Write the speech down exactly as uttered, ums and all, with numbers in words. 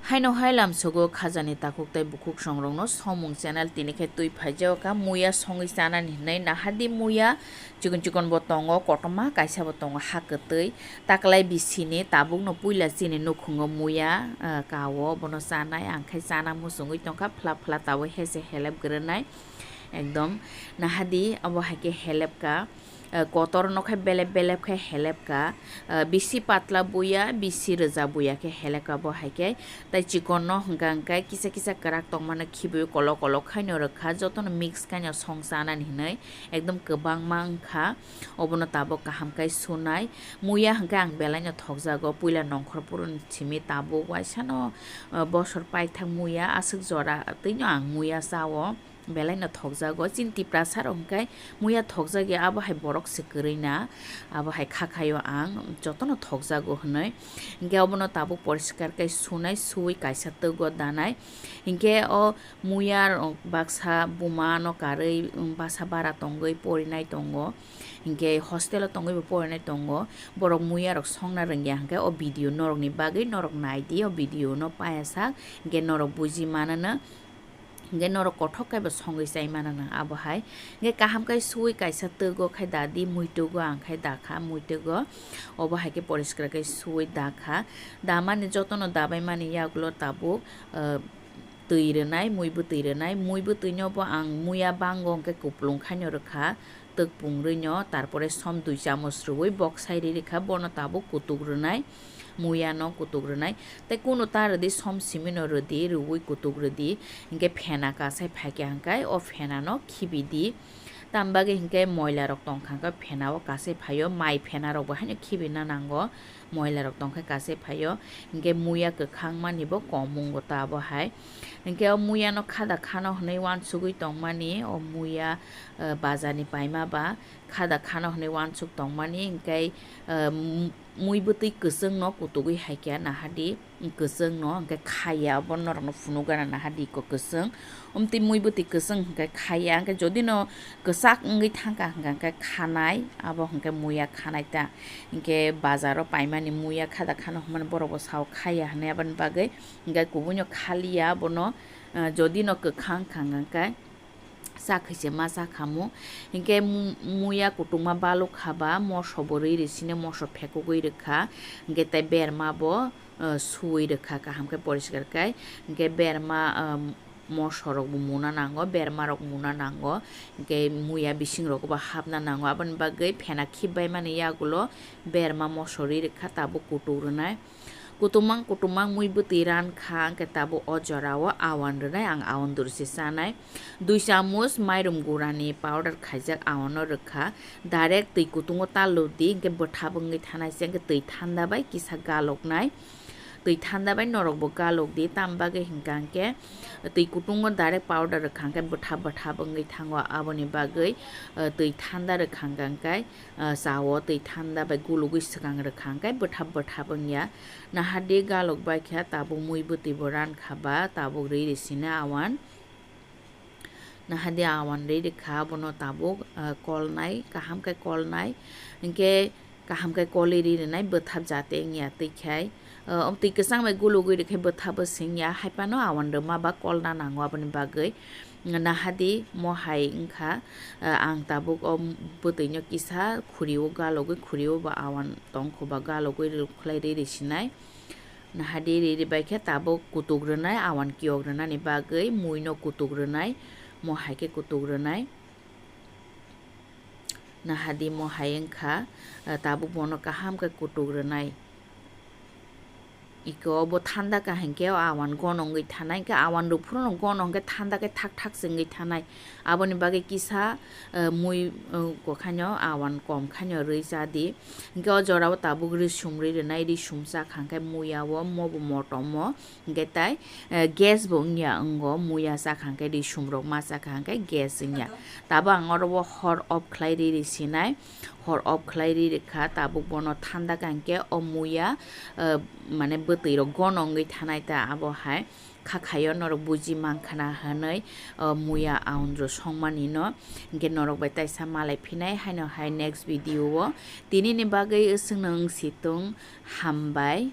Haino hai lamsogo khajani takhuk tei bukhuk songrokno Somung channel tini khe twi phaijao kha. Muya songwi chanani hinwi nahadi muya chikon chikon bo tongo, kotorma kaisa bo tongo ha kwtwi. Taklai bisini tabukno puila chini nukhungo muya, ah, kao, bono chanai, ang khe chana muchungwi tongkha, phla phla tabuk hese helep gwnai. Ekdom nahadi obo hai khe helep ka. Ah, kotor no khe belep belep khe helep ka, ah, bisi patla buya, bisi rwja buya khe helep ka bo hai khe. Tai chikon no hwnkha hwnkhe kisa kisa kwrak tongmano khibiui kolok kolok khaino rwkha, jotono mix khaino song chanani hinwi ekdom kwbangma wngkha. Obono tabuk kaham khe sunai. Muya hwnkhe ang belai no thokjago, puila nongkhor purun simi tabuk waisano, ah, bosor paithak muya aswk jora twino ang muya chao. Belai no thokjago. Chini Tiprasa rok hwnkhe muya thokjagya, abo hai borok se kwrwi na, abo hai kha khaio ang jotono thokjago hwnwi. Hwnkhe obono tabuk poriskar khe sunai, suwi kaisa twgo danai. Hwnkhe o muya rok baksa buma no karwi, um, basa bara tongwi porinai tongo. Hwnkhe hostel o tongwi bo porinai tongo. Borok muya rok songna rwngya hwnkhe o video norok ni bagwi norok nai di, o video no paya sak hwnkhe norok buji mano no. Hwnkhe norok kothok khe bo songwi chai mano nang abo hai. Hwnkhe kaham khe suwi kaisa twgo khai da di, muitwgo ang khai da kha, muitwgo. Obo hai khe poriskar khe suwi da kha. Da mani jotono dabai mani yagulo tabuk, ah, twi rwnai, mui bwtwi rwnai. Mui bwtwi no bo ang muya bango hwnkhe kupulung khaino rwkha. Twk pungrwi no, tarpore som dui chamoch rwui bok sai ri rikha, bono tabuk kutuk rwnai, muya no kutuk rwnai. Tei kunu ta rwdi, som simi no rwdi, rwui kutuk rwdi, hinkhe phena kasai phaikha hwnkhe o phena no khibi di. Tam bagwi hinkhe moila rok tongkha hwnkhe phena o kasai phaio, mai phena rok bo haino khibina nango. Moila rok tongkhe kasai phaio, hinkhe muya kwkhang mani bo kom wngwi ta abo hai. Hinkhe o muya no khada khano hwnwi uansugwi tongmani, o muya, eh, bazar ni paima ba khada khano hwnwi uansuk tongmani, hinkhe, eh, mu-, mui bwtwi kwchwng no kutugwi hai khe nahadi kwchwng no hinkhe khaiya, abo norok no phunuk gana nahadi ko kwchwng. Omtwi mui bwtwi kwchwng hwnkhe khaiya, hwnkhe jodi no kwchak wngwi thangkha hwnkha hwnkhe khanai, abo hwnkhe muya khanai ta. Hinkhe bazar o paimani muya khada khano hwnmani borok bo sao khaiya hwnwi, aboni bagwi hinkhe kubui no khaliya bono, ah, jodi no kwkhang wngkha hwnkha hwnkhe chak hai se ma cha khamu. Hinkhe mu-, muya kutukma baluk kha ba moso bo rwi rwi sine moso phekugwi rwkha, hinkhe tei berma bo, ah, suwi rwkha kaham khe poriskar khe. Hinkhe berma, ah, moso rok bo muna nango, berma rok muna nango, hinkhe muya bising rogo bo hapna nango, aboni bagwi phena khibbaimani yagulo berma moso rwi rwkha tabuk kutuk rwnai. Kutumang kutumang mui bwtwi ran kha, hinkhe tabuk o jorao awan rwnai, ang awan durse chanai. Dui chamuch mairum gurani powder khaijak awan no rwkha, direct twi kutungo ta ludi, hinkhe bwthap wngwi thanai se, hinkhe twi thanda bai kisa galoknai. Twi thanda bai norok bo galok di, tam bagwi hinkha hinkhe twi kutungo direct powder rwkha hinkhe bwthap bwthap wngwi thango, aboni bagwi, ah, twi thanda rwkha hinkha hinkhe, ah, chao twi thanda bai gulugwi swkang rwkha hinkhe bwthap bwthap wngya. Nahadi galok bai khe tabuk mui bwtwi bo ran kha ba tabuk rwi rwi sino awan. Nahadi awan rwi rikha, abono tabuk, ah, kolnai, kaham khe kolnai, hinkhe kaham khe kolwi rwi rwnai, bwthap jate wngya twi khai, ah, twi kwchang bai gulugwi rikhe bwthapbo se wngya, haiphano awan rwma ba kolna nango, aboni bagwi nahadi mo hai wngkha, ah, ang tabuk o bwtwino kisa khuri o galogwi, khuri o bo awan tongkho ba galogwi rwkhlai rwi rwi sinai. Nahadi riri bai khe tabuk kutuk rwnai, awan kiyok rwnani bagwi mui no kutuk rwnai, mo hai khe kutuk rwnai. Nahadi mo hai wngkha, eh, tabuk bono kaham khe kutuk rwnai. Iko bo thanda kaham khe o awan gonongwi thanai, khe awan rwphuru no gonong khe thanda khe thak thak se wngwi thanai. Aboni bagwi kisa, eh, mui, eh, kokhaino awan kom khaino rwi cha di. Hinkhe o jorao tabuk risum rwi rwnai, risum cha kha hinkhe muya o mobo motom o. Hinkhe tai, eh, gas bo wngya wngo, muya cha kha hinkhe risum rok ma cha kha hinkhe gas wngya. Tabuk ang oro o hor off khlai rwi rwi sinai, hor off khlai rwi rwkha, tabuk bono thanda kha hinkhe o muya, eh, mane bwtwi rok gono wngwi thanai ta abo hai. Kha khaio norok buji mankha na hwnwi, o muya aundro songmani no. Hinkhe norok bai taisa malai phinai haino hai next video o. Tini ni bagwi wswk no wng si tong, hambai.